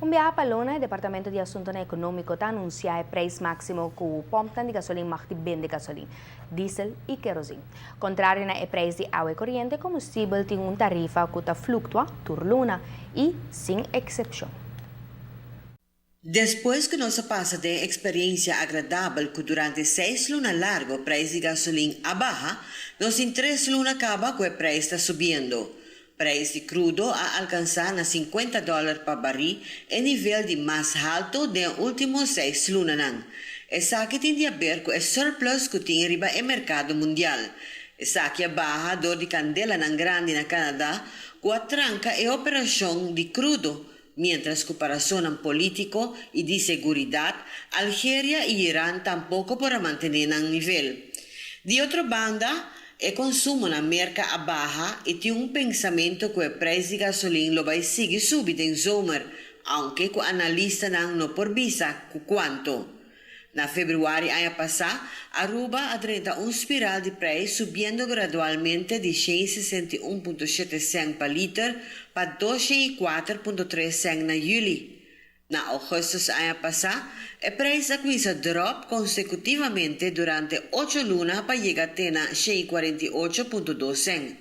Un biaha pa luna, e Departamento di Asuntonan Economico ta anuncia e prijs maximo cu pompnan di gasolin mag di bende gasolin, diesel y kerosine. Contrario na e prijs di awa y coriente, combustibel tin un tarifa cu ta fluctua tur luna y sin excepcion. Despues ku nos a pasa den eksperensia agradabel ku durante seis luna largo preis di gasolin a baha, nos tin tres luna kaba ku e preis ta subiendo. Preis di krudo a alkansá na sinkuenta dòler pa barí, e nivel di mas haltu den e último seis lunanan. Esaki tin di aber ku e surplus ku tin riba e merkado mundial. Esaki a baha dor di kandelanan grandi na Kanada ku a tranka e operashon di krudo Mientras cu pa rasonnan politico y di seguridad, Algeria y Iran tampoco por a mantene nan nivel. Di otro banda, e consumo na Merca a baha y tin un pensamento cu e prijs di gasolin lo bay sigui subi den zomer, aunke cu analistanan no por bisa cu cuanto. Na februari aña pasá, Aruba a drenta un spiral di prijs subiendo gradualmente di 161.7 cent pa liter pa 204.3 cent na juli. Na augustus aña pasá, e prijs a cuminsa drop consecutivamente durante ocho luna pa yega te na 148.2 cent.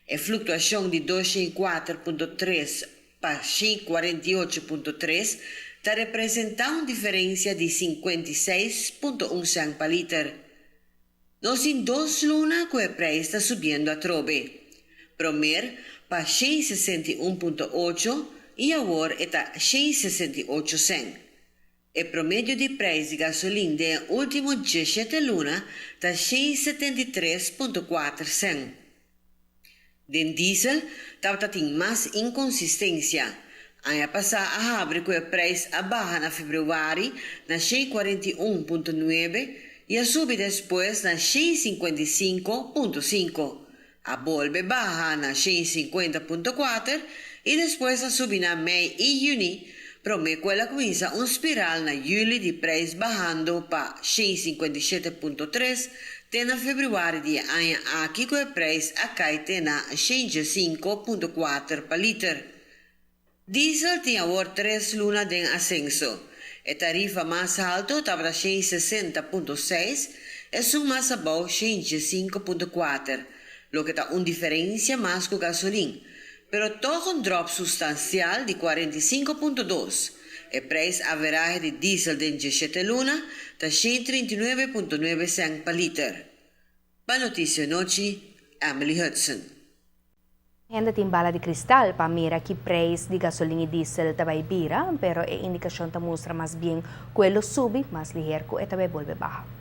E fluctuacion di 204.3 pa 148.3 ta representa un diferencia di 56.1 cent pa liter. Nos tin dos luna cu e prijs ta subiendo atrobe. Promer pa 161.8 y awor e ta 168 cent. E promedio di prijs di gasolin den ultimo 17 luna ta 173.4 cent. Den diesel tabata tin mas inconsistencia. Aña pasa a habri cu e prijs a baha na februari na 141.9 y a subi despues na 155.5. A bolbe baha na 150.4 y despues a subi na mei y juni, prome cu el a cuminsa un spiral na juli di prijs bahando pa 157.3 te na februari di aña aki cu e prijs a cay te na 105.4 pa liter. Diesel tin awor tres luna den ascenso. E tarifa mas halto tabata 160.6, esun mas abou 105.4, loke ta un diferencia mas cu gasolin, pero toch un drop substancial di 45.2. E prijs average di diesel den 17 luna ta 139.9 cent pa liter. Pa Noticia Nochi, Emily Hudson. Hende tin bala di cristal pa mira ki prijs di gasolin y diesel ta bay bira, pero e indicacion ta mustra mas bien cu e lo subi mas liher cu e ta bay bolbe baha.